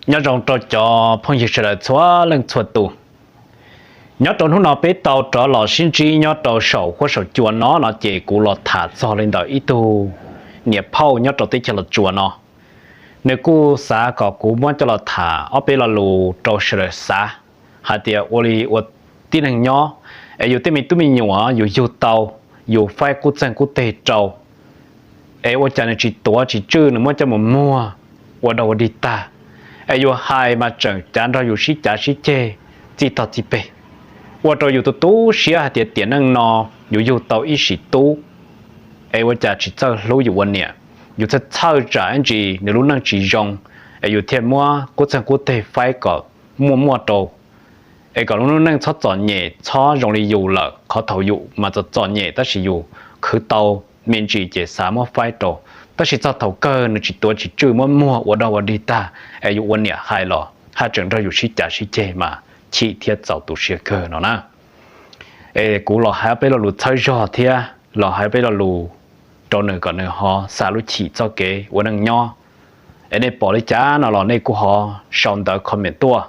Nyob zoo rau cov phooj ywg sawv daws txhua leej txhua tus. Nyob rau hnub no peb tau rov los sib ntsib nyob rau saum huab saum cua no no ces kuv los tham txog li ntawm ib tug niam phauj nyob rau teb chaws Los Tsuas no. Nws kuj xav kom kuv muab coj los tham ob peb lo lus rau sawv daws xav hais tias ua li ua tib neeg nyob es yus tej me tub me nyuam yus yug tau, yus faib qub txeeg qub teg rau es ua cas nws tsis tuav tsis tswj, nws muab coj mus muag ua dog ua dig tag, es yus hais mas tseem cav nrog yus sib cav sib ceg, txij tog txij peg, ua rau yus tu tu siab hais tias tiam neej no yus yug tau ib sim tub es ua cas tsis txawj hlub yus ua niam, yus txhawj txhawj tsam ib ntsis nws lub neej tsis zoo, es yus thiaj muab qub txeeg qub teg faib kom muaj muaj rau, es kom lub neej txhob txom nyem txhob zoo li yus lawm. Qhov thaum yus mas txom txom nyem tab sis yus khwv tau me ntsis ces xav muab faib rau, tab sis txog thaum kawg nws tsis tuav tsis tswj muab muag ua dog ua dig tag, es yus ua niam hais los haj tseem nrog yus sib cav sib ceg mas chim thiab txaus tu siab kawg no na. Es kuv los hais peb lo lus txhawb zog thiab los hais peb lo lus rau nws kom nws ho xam lub chim txoj kev ua neej nyob. Es nej pom li cas no los nej kuj ho sau ntawv comment tuaj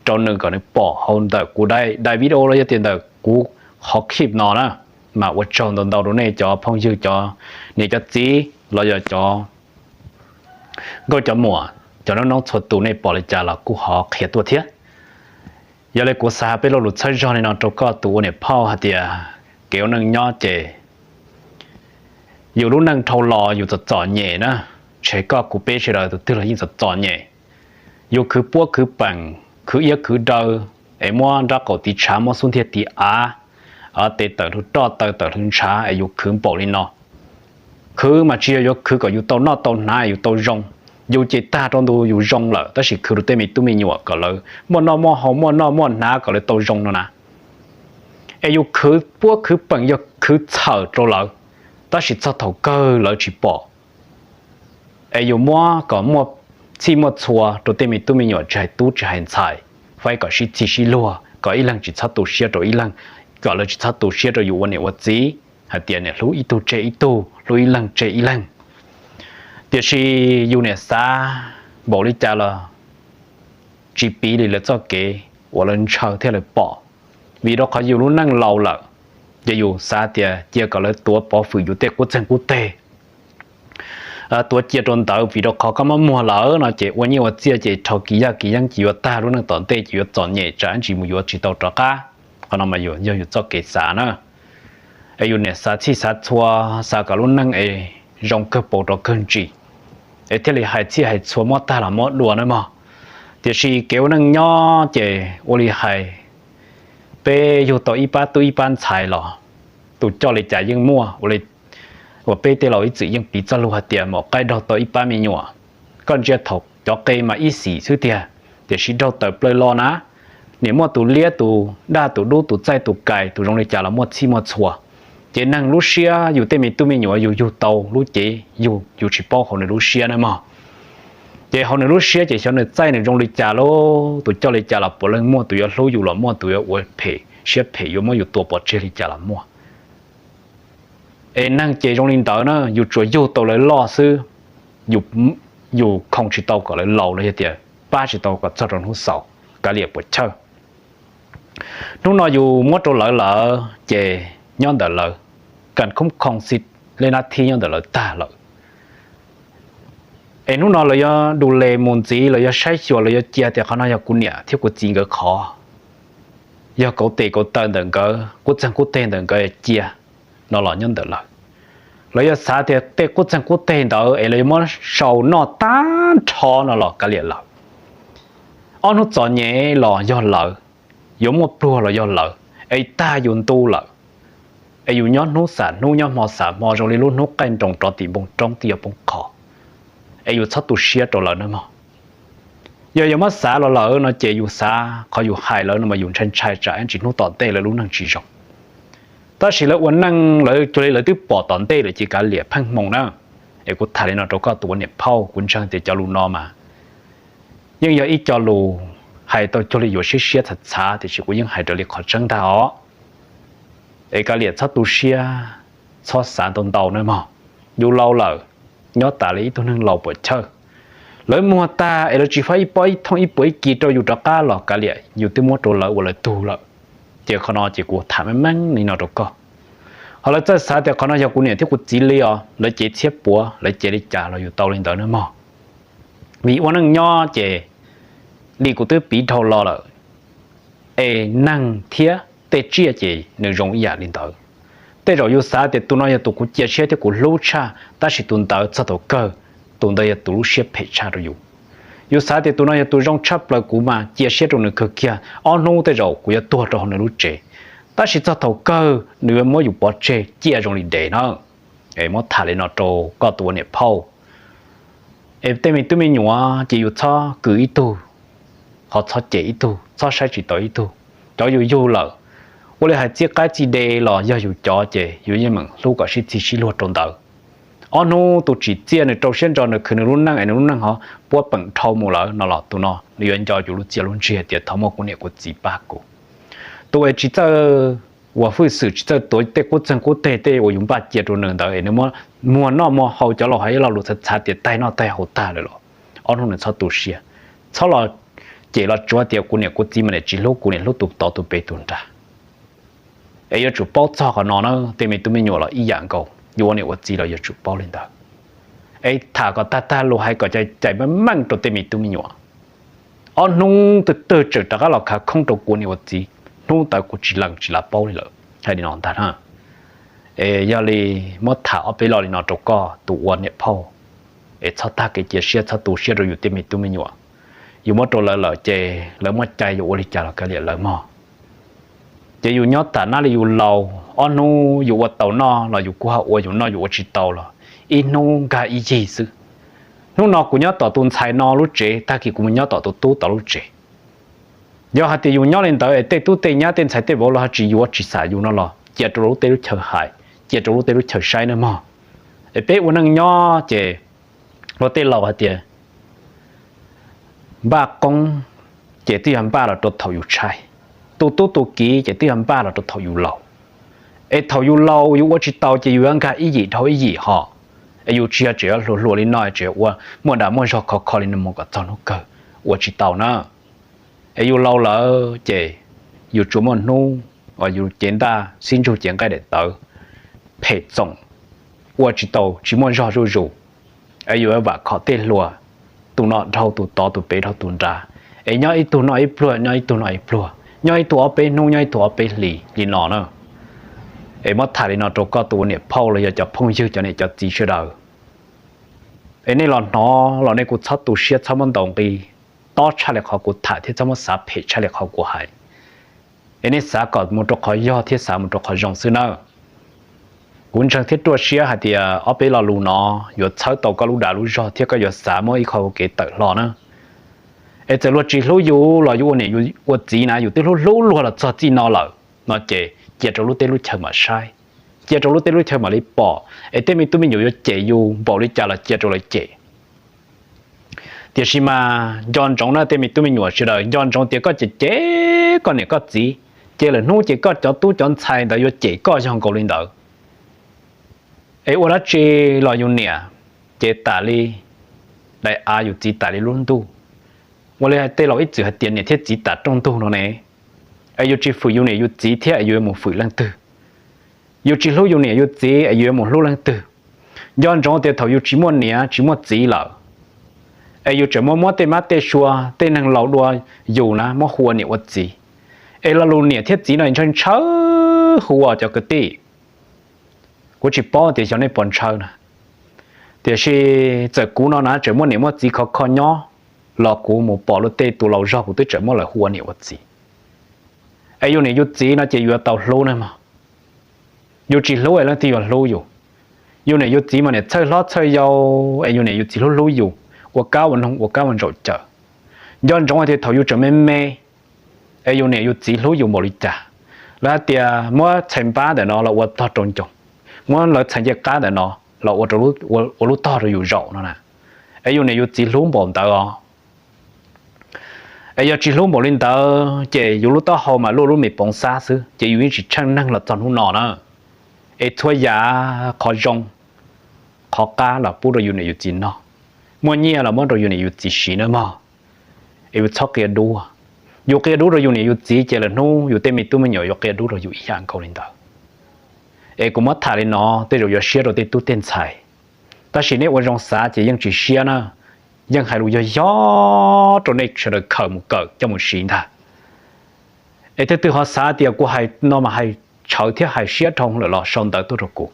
rau nws kom nws pom hauv ntawm kuv daim video los yog tias ntawm kuv qhov clip no na. Mas ua tsaug ntau ntau rau nej cov phooj ywg, cov niam cov txiv los yog cov nkauj cov muam, cov noob noob txhua tus, nej pom li cas los kuj ho qhia tuaj thiab. Yog li kuv xav hais peb lo lus txhawb zog li no rau koj tus ua niam phauj hais tias kev ua neej nyob ces yus lub neej dhau los yus txom txom nyem na, ntshe koj kuv peb sawv daws tus twg los yeej txom txom nyem. Yus khwv puab khwv peem, khwv iab khwv daw, es muab nrab qaum tiv tshav muab xub ntiag tiv av, tes tawm hlo roj taw tawm hlo ntshav es yus khwv npaum li no. Khwv mas tsis yog yuav khwv kom yus tau noj tau hnav yus tau zoo. Yus ces tag rau ntu yus zoo lawm tab sis khwv rau tej me tub me nyuam kom lawv muaj noj muaj haus, muaj noj muaj hnav kom lawv tau zoo no na. Es yus khwv puab khwv peem yog khwv txhawm rau lawv, tab sis txog thaum kawg lawv tsis pom. Es yus muab kom muaj txhij muaj txhua rau tej me tub me nyuam tsis hais tub tsis hais ntxhais, faib kom sib txig sib luag kom ib leeg tsis txhob tu siab rau ib leeg, kom lawv tsis txhob tu siab rau yus ua niam ua txiv hais tias niam hlub ib tug tseg ib tug, hlub ib leeg tseg ib leeg. Tiam sis yus niam xav npaum li cas los tsis piv li lawv txoj kev uas lawv ntshaw thiab lawv pom. Vim rau qhov yus lub neej laus lawm, ces yus xav tias cia kom lawv tuav pov hwm yus tej qub txeeg qub teg, tuav cia rau ntawd, vim rau qhov koj muab muag lawm no ces ua nyiaj ua txiaj ces rho kiv yaj kiv yeeb ces yuav tag, lub neej tom ntej ces yuav txom nyem tsam ib ntsis mus yuav tsis tau rov qab. Qhov no mas yus yog yus txoj kev xav na. Es yus niam xav txhij xav txhua, xav kom lub neej es zoo kawg paus rau kawg ntsis, es thiaj li hais txhij hais txhua muab tag los muab dua na mog. Tiam sis kev ua neej nyob ces ua li hais, peb yug tau ib pab tub ib pab ntxhais los tus coj li cas yeej muaj, ua li uas peb tej laus ib txwm yeej piv txoj lus hais tias maum qaib raug tau ib pab me nyuam. Koj ntsia thaum cov qe mas ib xim xwb tiag, tiam sis raug tawm plaws los na, nim muaj tus liab tus daj tus dub tus txaij tus kais tus zoo li cas los muaj txhij muaj txhua. Ces neeg lub siab yus tej me tub me nyuam yus yug tau lub cev yug yus tsis paub hauv nws lub siab na mog. Ces hauv nws lub siab ces xyov nws txaij nws zoo li cas lauj, tus coj li cas los puav leej muaj, tus yuav hlub yus los muaj, tus yuav ua phem siab phem yuav muab yus tua pov tseg li cas los muaj. Es neeg ces zoo li ntawd na, yus tsuas yug tau lawv loj xwb, yus khoom tsis tau kom lawv laus los yog tias pab tsis tau kom txog rau hnub xaus, kav liam puas chawj. Hnub no yus muab rau lawv lawm ces nyob ntawm lawv, kas khoob khoo xi lej nab thib nyob ntawm lawv tag lawm. Es hnub no lawv yuav du les mus ntxiv, lawv yuav saib xyuas, lawv yuav cia tias qhov no yog kuv niam thiab kuv txiv nkawd qhov, yog kauv tes kauv taw ntawm nkawd, qub txeeg qub teg ntawm nkawd cia no los nyob ntawm lawv. Lawv yuav xav tias tej qub txeeg qub teg ntawd es lawv yuav muab sau noj tag nrho no los kav liam lawv. Ob hnub txom nyem los yog lawv, yuav muaj pluag los yog lawv, es tag yus ntu lawm, es yus nyob hnub xam hnub nyob hmo xam hmo zoo li lub hnub qaij nroos rov tim npoo roob twb yuav poob qho, es yus txhob tu siab rau lawv na mog. Yog yuav muab xav los lawm no ces yus xav qhov yus hais lawv no mas yus ntshai ntshai tsam ib ntsis hnub tom ntej lawv lub neej tsis zoo. Tab sis lawv ua neej lawv cuag li lawv twb pom tom ntej lawm ces kav liam pheej hmoo na. Es kuv tham li no rau koj tus ua niam phauj, kuv ntseeg tias cov lus no mas yeej yog ib co lus hais tau cuag li yuav siab siab txhav txhav, tiam sis kuv yeej hais raws li qhov tseeb ntag os. Es kav liam txhob tu siab, txhob xav ntau ntau nawb mog. Yus laus lawm, nyob tas li ib tug neeg laus puam chawj. Lawv muag tag es lawv tsis faib ib pob ib thooj ib puas ib kis rau yus rov qab los kav liam, yus twb muab rau lawv ua lawv tug lawm. Ces qhov no ces kuv tham meej meej li no rau koj. Ho lawv txawj xav tias qhov no yog kuv niam thiab kuv txiv li os, lawv cev txhiab puav, lawv cev li cas los yus tau li ntawd nawb mog. Vim ua neej nyob ces li kuv twb piv dhau los lawm, es neeg thiab tej tsiaj ces nws zoo ib yam li ntawd. Tej zaum yus xav tias tus no yog tus kuv cia siab thiab kuv hlub tshaj, tab sis tus ntawd txog thaum kawg, tus ntawd yog tus lub siab phem tshaj rau yus. Yus xav tias tus no yog tus zoo tshaj plaws, kuv mas cia siab rau nws kawg kiag, ob hnub tej zaum kuv yuav tuag rau hauv nws lub tsev, tab sis txog thaum kawg nws yuav muab yus pov tseg ciaj zoo li dev na. Es muab tham li no rau koj tus ua niam phauj. Es tej me tub me nyuam ces yus txhob kws ib tug, ho txhob cem ib tug, txhob saib tsis taus ib tug. Cov yus yug lawm, ua li hais txij qaib txij de los yog yus cov ces yus yeej meem hlub kom sib txig sib luag rau ntawd. Ob hnub tus tsim txiaj nws rau siab ntso nws khwv nws lub neej es nws lub neej ho puab peem dhau mus lawm no los tus no nws yuav nco yus lub txiaj lub ntsig tias thov muaj kuv niam kuv txiv pab kuv. Tus es tsis txawj ua hwj xwm, tsis txawj tuav tej qub txeeg qub teg, tej uas yus npaj cia rau nws ntawd es nws muab muag noj muag haus, cov laus hais ib lo lus txhav txhav tias taig noj taig haus tag lawm los ob hnub nws txhob tu siab, txhob los cem los tsuav tias kuv niam kuv txiv mas niam tsis hlub kuv, niam hlub tus tod tus pem tus nrag. Es yuav tsum paub txog qhov no na, tej me tub me nyuam los ib yam nkaus, yus ua niam ua txiv los yuav tsum paub li ntawd. Es tham kom tag tag lus, hais kom cais cais meej meej rau tej me tub me nyuam. Ob hnub twg twg tseem rov qab los khav khoob rau kuv niam ua txiv, hnub ntawd kuv tsis lees tsis lav paub li lawm, hais li no ntag na. Es yog li muab tham ob peb lo li no rau koj tus ua niam phauj, es txhob tag kev cia siab, txhob tu siab rau yus tej me tub me nyuam. Yus muab rau lawv lawm ces lawv muaj cai yuav ua li cas los kav liam lawv mog. Ces yus nyob tam nab li yus laus, ob hnub yus ua tau noj los yus kuj ho ua, yus noj yus ua tsis tau los ib hnub nkag ib yig xwb. Hnub no kuv nyob tom tus ntxhais no lub tsev, tag kis kuv mus nyob tom tus tub tod lub tsev. Yog hais tias yus nyob li ntawd es tej tub tej nyab tej ntxhais tej vauv los ho tsis yuav tsis xam yus no los cia rau lub tej lub chaw hais, cia rau lub tej lub chaw saib nawb mog. Es peb ua neej nyob ces luag tej laus hais tias npaj qoob ces twb yog npaj los rau thaum yus tshaib, tu tub tu kiv ces twb yog npaj los rau thaum yus laus. Es thaum yus laus yus ua tsis tau ces yus yuav nkag ib yim dhau ib yim ho. Es yus tsis yog tseem yuav hluas hluas li no tseem ua muaj dag muaj zog khov kho li no mus kom txog hnub kawg, ua tsis tau na. Es yus laus lawm ces yus tsuas muaj hnub uas yus cev ntaj sib ntsug cev nqaij daim tawv, phem txoom, ua tsis tau tsis muaj zog zuj zus. Es yus vam khom tej hluas, tus no dhau tus tod tus pem dhau tus nrad, es nyob ib tug noj ib pluag, nyob ib tug noj ib pluag, nyob ib tug ob peb hnub, nyob ib tug ob peb hlis li no na. Es muab tham li no rau koj tus ua niam phauj los yog cov phooj ywg cov niam cov txiv sawv daws. Es nej los hnov los nej kuj txhob tu siab, txhob muab ntaus nqi tob tshaj li qhov kuv tham thiab txhob muab xav phem tshaj li qhov kuv hais. Es nej xav kom mus rau qhov yog thiab xav mus rau qhov zoo xwb nawb. Kuv ntseeg thiab ruaj siab hais tias ob peb lo lus no yuav txhawb tau koj lub dag lub zog thiab koj yuav xav muab ib qho ua kev tawm hlo na. Es txawm luag tsis hlub yus los yus ua niam yus ua txiv na, yus twb hlub hlub luag los txog txij no lawm no ces cia rau lub teb lub chaw mam saib, cia rau lub teb lub chaw mam li pom. Es tej me tub me nyuam yuav cem yus npaum li cas los cia rau lawv cem. Tiam sis mas nco ntsoov na tej me tub me nyuam sawv daws, nco ntsoov tias koj cem cem koj niam koj txiv, ces lawm hnub ces koj cov tub cov ntxhais ntawd yuav cem koj yog nkaus li ntawd. Es ua dab tsi los yus niam ces tam li daim av, yus txiv tam li lub ntuj. Ua li tej laus ib txwm hais tias niam thiab txiv tam rooj ntug no ne. Es yus tsis fwm yus niam yus txiv thiab es yus yuav mus fwm leej twg? Yus tsis hlub yus niam yus txiv es yus yuav mus hlub leej twg? Nco ntsoov tias thaum yus tsis muaj niam tsis muaj txiv lawm, es yus tseem muab muab tej mab tej sua tej neeg laus dua yus na muab hu ua niam ua txiv. Es lo lus niam thiab txiv no ntshaw ntshaw hu ua cov kwv tij. Kuv tsis paub tias xyov nej puas ntshaw na, tiam sis txawm kuv no na tseem muaj niam muaj txiv khov kho nyob los kuv mus pom luag tej tus laus zog kuv twb tseem muab lawv hu ua niam ua txiv. Es yus niam yus txiv no ces yus yuav tau hlub nawb mog. Yus tsis hlub es leej twg yuav hlub yus? Yus niam yus txiv mas niam txhawj hlob txhawj yau, es yus niam yus txiv hlub hlub yus, ua kab ua noog ua kab ua ntsaum cawm. Nco ntsoov hais tias thaum yus tseem me me, es yus niam yus txiv hlub yus npaum li cas. Lawv hais tias muab txhais npab ntawm no los ua tog rau ncoo, muab lawv txhais ncej qab ntawm no los ua lub tog rau yus zaum no na. Es yus niam yus txiv hlub npaum ntawd os. Es yog tsis hlub npaum li ntawd ces yus lub taub hau mas luaj lub me poov xab xwb ces yus yeej tsis tsheej neeg los txog hnub no na. Es txhua yam qhov zoo qhov qab los pub rau yus niam yus txiv noj. muaj nyiaj los muab rau yus niam yus txiv siv nawb mog. Es yus txhob qia dub. Yus qia dub rau yus niam yus txiv ces lwm hnub yus tej me tub me nyuam yuav qia dub rau yus ib yam nkaus li ntawd. Es kuv muab tham li no tej zaum yuav siab rau tej tub tej ntxhais, tab sis nej ua zoo xav ces yeej tsis siab na. Yeej hais lus yog yog rau nej sawv daws khaws mus kawm coj mus siv ntag. Es tej twg ho xav tias kuv hais no mas hais tshawv thiab hais siab dhau lawm los sau ntawv tuaj rau kuv,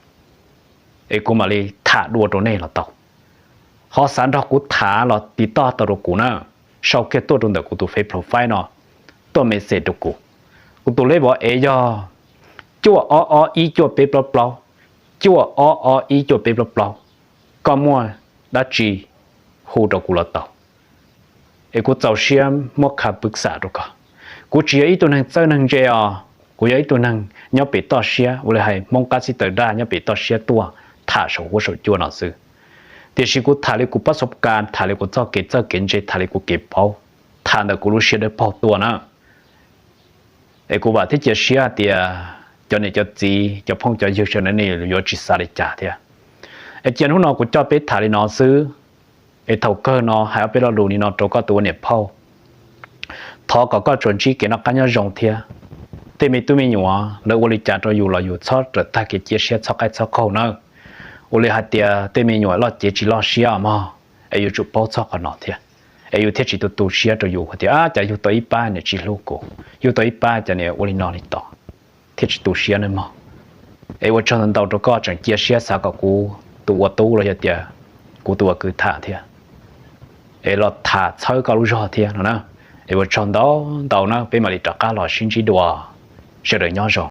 es kuv mam li tham dua rau nej los tau. Ho xav nrog kuv tham los tiv toj tau rau kuv na, sau kiag tuaj rau ntawm kuv tus Face Profile no, tuaj message rau kuv. Kuv tus lej vov ev yog cuaj ob ob ib cuaj peb plaub plaub, cuaj ob ob ib cuaj peb plaub plaub. Koj muaj dab tsi hu rau kuv los tau, es kuv txaus siab muab kha pwv xam rau koj. Kuv tsis yog ib tug neeg txawj neeg ntse os, kuv yog ib tug neeg nyob pem toj siab, ua li hais Hmoob qab xib taws daj nyob pem toj siab tuaj tham saum huab saum cua no xwb. Tiam sis kuv tham li kuv pab xov kas, tham li kuv txoj kev txawj kev ntse, tham li kuv kev paub, tham ntawm kuv lub siab dawb paug tuaj na. Es kuv vam thiab cia siab hais tias cov niam cov txiv, cov phooj cov ywg sawv daws nej yuav tsis xav li cas thiab. Es cia hnub no kuv coj peb tham li no xwb. Es thaum kawg no hais ob peb lo lus li no rau koj tus ua niam phauj. Thov kom koj tsuas ntsib kev noj qab nyob zoo thiab. Tej me tub me nyuam lawv ua li cas rau yus los yus txhob rawm tag kev cia siab txhob qaij txhob qaug nawb. Ua li hais tias tej me nyuam loj cev tsis loj siab mog, es yuav tsum paub txog qhov no thiab. Es yus thiaj tsis tu tu siab rau yus hais tias, a, cas yug tau ib pab niam tsis hlub kuv, yug tau ib pab cas niam ua li no li tod, thiaj tsis tu siab nawb mog. Es ua tsaug ntau ntau rau koj tseem cia siab xav kom kuv tus ua tub los yog tias kuv tus ua kwv tham thiab, es los tham txhawb koj lub zog thiab no na. Es ua tsaug ntau ntau na, peb mam li rov qab los sib ntsib dua, sawv daws nyob zoo.